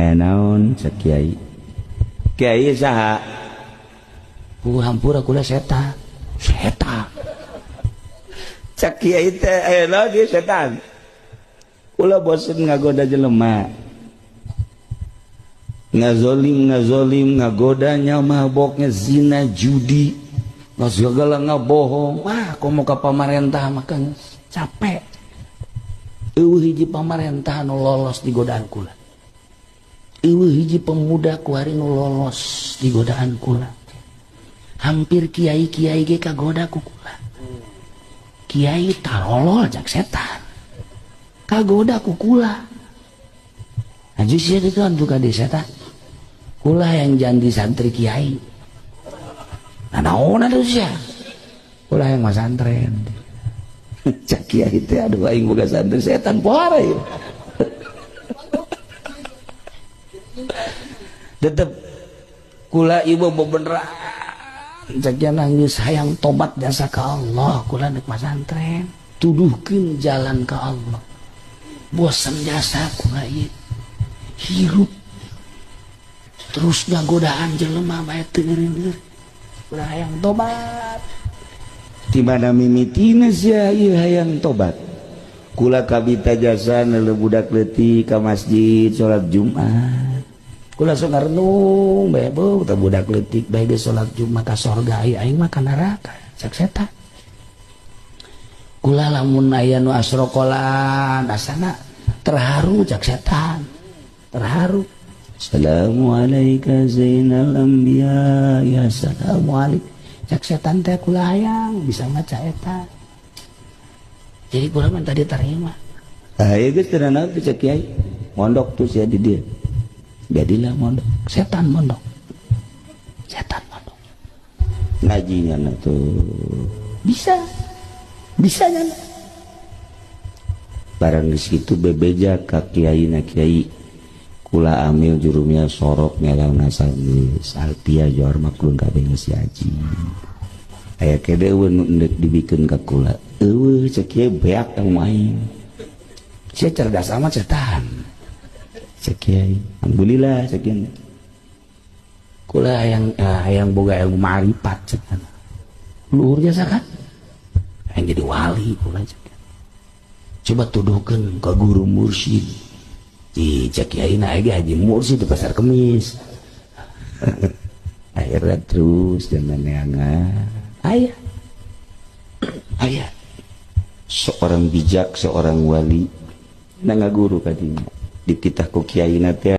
Aya naon cek kiai? Kiai saha? Hampura, kula setan. Setan. Cek kiai teh, aya naon dia setan? Kula bosen ngagoda jelema. Ngazolim, ngazolim, ngagodanya, maboknya, zina, judi, segala, ngabohong. Wah, komo ka pamarentah mah capek. Euweuh hiji pamarentah nu lolos di godaan kula. Euweuh hiji pemuda kuari nu lolos di godaan kula. Hampir kiai-kiai ge kagoda ku kula. Kiai tarolol jak setan. Kagoda ku kula. Aju sia itu kan juga di setan. Kula yang janji santri kiai. Nah, naon atuh sia? Kula yang masantren. Cek kiai teh, aduh, aing boga santri setan pohara ieu. Tetep kula ibu bebeneran Cek nangis, hayang tobat jasa ka Allah, kula nek masantren. Tuduhkeun jalan ka Allah. Bosan jasa kula ieu. Hirup terus ngagodaan jelema bae teu eureun. Kula hayang tobat. Di mana mimitina sia ieu hayang tobat? Kula kabita jasa neuleuh budak leutik ka masjid salat Jumat. Kula sok ngarenung bae, beuh, teh budak leutik bae geus salat Jumat ka sorga, aing mah ka neraka cek setan. Kula lamun aya nu asrokolan asana terharu cek setan. Terharu. Assalamualaikum zainal anbiya ya assalamualaikum. Cek setan teh kula hayang bisa maca eta. Jadi kula mah tadi terima. Ah, ieu geus teu naon cek kiai. Mondok tuh sia di dieu. Jadilah mondok. Setan mondok. Setan mondok. Ngajinya na tuh. Bisa. Bisa nya. Barang geus kitu bebeja ka kiai na, kiai, kula amil jurumnya sorok ngelang ngasal geus alpia jor maklun kabeh geus haji. Aya kede eueuh nu endek dibikeun ka kula? Eueuh, cek kiai, beak tang aing. Sia cerdas amat, setan. Cek kiai, alhamdulillah cek kiai. Kula hayang boga ilmu ma'rifat cek. Luhur jasa kan? Hayang jadi wali kula cek. Coba tuduhkeun ka guru mursyid. Ih, cek kiai na ge haji mursyid di pasar kemis. Akhirnya terus dan neangan. Aya. Aya. Seorang bijak, seorang wali, na ngaguru kadinya. Dititah ku kiai na teh.